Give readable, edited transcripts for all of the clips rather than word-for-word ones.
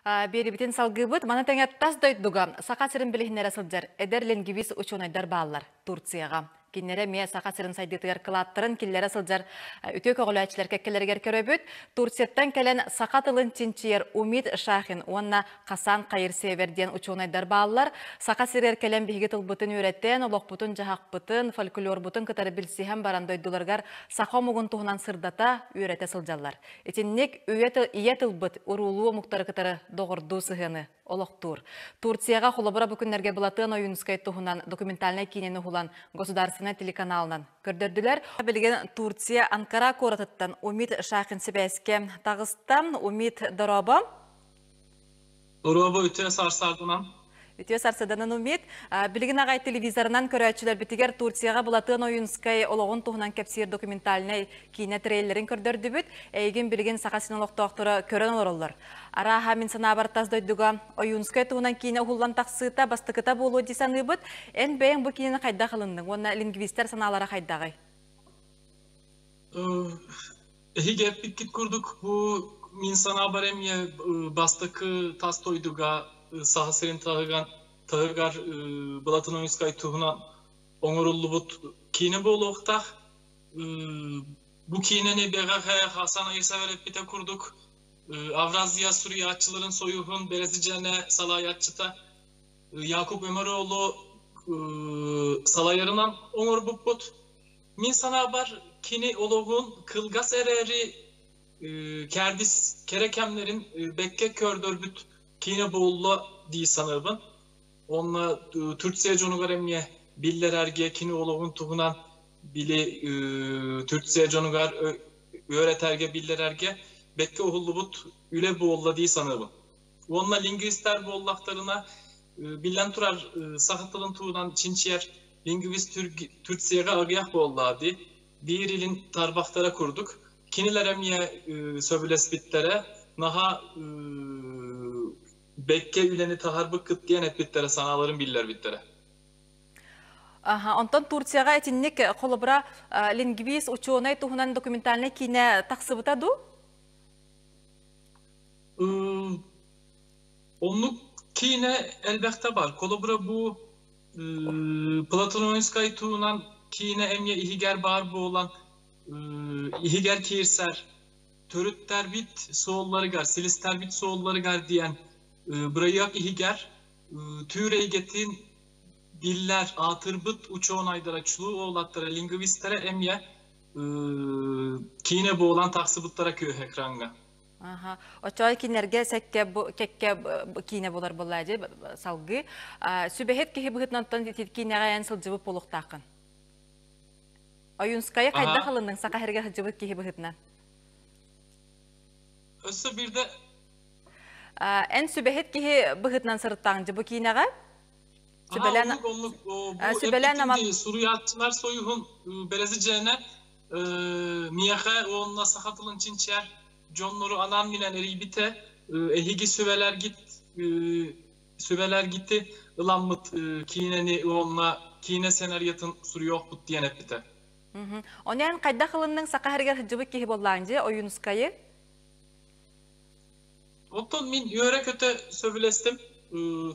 Биэрибитин салгыыбыт. Маны тэҥэ тас дойдуга Саха сирин билиһиннэрэ сылдьар эдэр лингвист учуонайдар бааллар Турцияҕа. Кинилэрэ эмиэ Саха сирин сайдыытыгар кылааттарын киллэрэ сылдьар үтүө көҕүлээччилэр кэккэлэригэр көрөбүт. Турцияттан кэлэн саха тылын чинчийэр Умит Шахин уонна Хасан Хайырсевер диэн учуонайдар бааллар. Саха сиригэр кэлэн биһиги тылбытын үөрэтэн, олохпутун-дьаһахпытын, фольклорбутун кытары билсиһэн баран дойдуларыгар саха омугун туһунан сырдата, үөрэтэ сылдьаллар. Итинник ийэ тылбыт уруулуу омуктары кытары доҕордуу сыһыаны олохтуур. Турцияҕа холобура бу күннэргэ Былатыан Ойуунускай туһунан документальнай киинэни уһулан государственнай телеканалынан көрдөрдүлэр. Билигин Турция Анкара куоратыттан Умит Шахин сибээскэ таҕыста. Умит, дорообо. Дорообо, үтүө сарсыарданан. Үтүө сарсыарданан Умит. Билигин аҕай телевизорынан көрөөччүлэрбитигэр Турцияҕа Былатыан Ойуунскай олоҕун туһунан кэпсиир документальнай киинэ трейлерин көрдөрдүбүт. Эйигин билигин Саха сирин олохтоохторо көрөн олороллор. Арааһа, мин санаабар тас дойдуга Ойуунскай туһунан киинэ уһуллан тахсыыта бастакыта буолуо дии саныыбыт. Эн бэйэҥ бу киинэни хайдах ылынныҥ уонна лингвистэр санаалара хайдаҕый? Эһиги эппиккит курдук бу мин санаабар эмиэ бастакы тас дойдуга Саха сирин таһыгар таһыгар Былатын Ойуунскай туһунан оҥоруллубут киинэ буолуохтаах. Бу киинэни бэҕэһээ Хасан Айысавер эппитэ курдук Авразия суруйааччыларын союһун бэрэсидьиэнэ салайааччыта Якуб Өмөроğlu салайарынан оҥорбуппут. Мин санаабар, кини олоҕун кылгас эрээри кэрдис кэрэ кэмнэрин бэккэ көрдөрбүт киинэ буолла дии саныыбын. Онно Турция дьонугар эмиэ биллэрэргэ кини олоҕун туһунан били Турция дьонугар үөрэтэргэ биллэрэргэ бэккэ уһуллубут үлэ буолла дии саныыбын. Уонна лингвистэр буоллахтарына, биллэн турар, саха тылын туһунан чинчийэр лингвист Турцияҕа аҕыйах буолла дии. Биир илин тарбахтара курдук. Кинилэр эмиэ сөбүлэспиттэрэ, наһаа бэккэ үлэни таһаарбыккыт диэн эппиттэрэ, санааларын биллэрбиттэрэ. Аха, онтон Турцияҕа итинник холобура лингвист, учуонай туһунан документальнай киинэ тахсыбыта дуу? Оннук киинэ элбэхтэ бар. Холобура бу Платоновскай туһунан киинэ эмиэ иһигэр баар буолан иһигэр киирсэр төрүттэрбит суолларыгар, силистэрбит суолларыгар диэн бырайыак иһигэр түүр эйгэтин биллэр аатырбыт учуонайдара, чулуу уолаттара, лингвистэрэ эмиэ киинэ буолан тахсыбыттара күөх экраҥҥа. Аха. Оччоҕо кинилэргэ сэккэ кэккэ киинэ булар буоллаа дии салгыы. Сүбэһит киһи быһыытынан киинэҕэ эн сылдьыбыт буолуохтааххын. Ойуунскайы хайдах ылынныҥ саха сиригэр сылдьыбыт киһи быһыытынан? Өссө биирдэ Эн сүбэһит киһи быһыытынан сырыттаҕыҥ дьэ бу киинэҕэ? Сүбэлээн оннук, оннук. Бу сүбэлээн аман суруйааччылар союһун бэрэсидьиэнэ миэхэ уонна саха тылын чинчийэр дьоннору анаан-минээн эрийбитэ. Эһиги сүбэлэргит сүбэлэргити ыламмыт киинэни уонна киинэ сценариятын суруйуохпут диэн эппитэ. Ону эн хайдах ылынныҥ саха сиригэр сылдьыбыт киһи буоллаҕыҥ дьэ Ойуунускайы? Оттон мин үөрэ-көтө сөбүлэстим.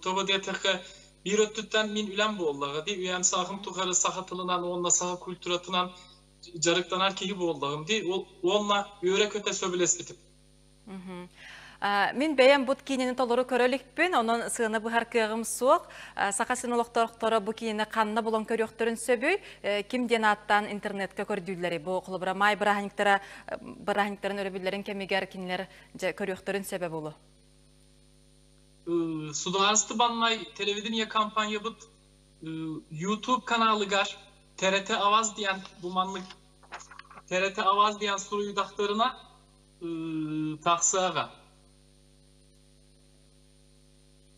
Тоҕо диэтэххэ, биир өттүттэн мин үлэм буоллаҕа дии. Үйэм сааһым тухары саха тылынан уонна саха культуратынан дьарыктанар киһи буоллаҕым дии. Уонна үөрэ-көтө сөбүлэспитим. Мин бэйэм бут киинэни толору көрө иликпин, онон сыана быһар кыаҕым суох. Саха сирин олохтоохторо бу киинэни ханна булан көрүөхтэрин сөбүй? Ким диэн ааттаан интернетка көрдүүллэрий? Бу холобура маай бырааһынньыктара бырааһынньыктарын өрөбүллэрин кэмигэр кинилэр дьэ көрүөхтэрин сөбө буолуо. Судаарыстыбаннай телевидение компаниябыт YouTube каналыгар TRT Avaz диэн бу маннык TRT Avaz диэн суруйдахтарына тахсыаҕа.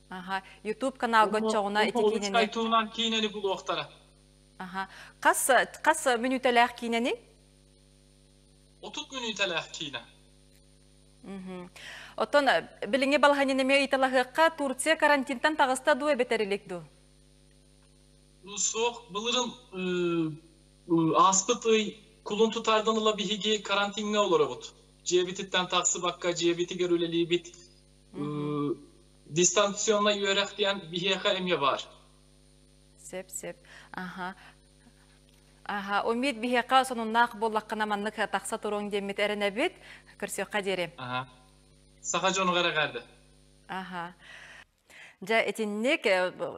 Аха, YouTube каналга оччоҕуна ити киинэни туһунан киинэни булуохтара. Аха. Хас хас мүнүүтэлээх киинэни? 30 мүнүүтэлээх киинэ. Оттон билиҥҥи балаһанньаны эмиэ ыйыталаһыахха, Турция карантинтан таҕыста дуу эбэтэр илик дуу? Суох, былырын ааспыт ый кулун тутардан ыла биһиги карантиҥҥа олоробут. Дьиэбититтэн тахсыбакка дьиэбитигэр үлэлиибит. Дистанционнай үөрэх диэн биһиэхэ эмиэ баар. Сөп, сөп. Аха. Аха, Умит биһиэхэ сонуннаах буоллаххына маннык тахса туруоҥ диэммит эрэнэбит. Көрсүөххэ диэри. Аха. Саха дьонугар эҕэрдэ. Аха. Дьэ, итинник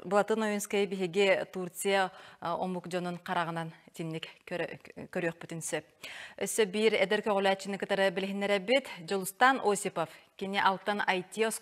Былатын Ойуунскай биһиги Турция омук дьонун хараҕынан итинник көрүөхпүтүн сөп. Өссө биир эдэр көҕүлээччини кытары билиһиннэрэбит. Дьулустан Осипов. Кини Алтан IT оскуолатын.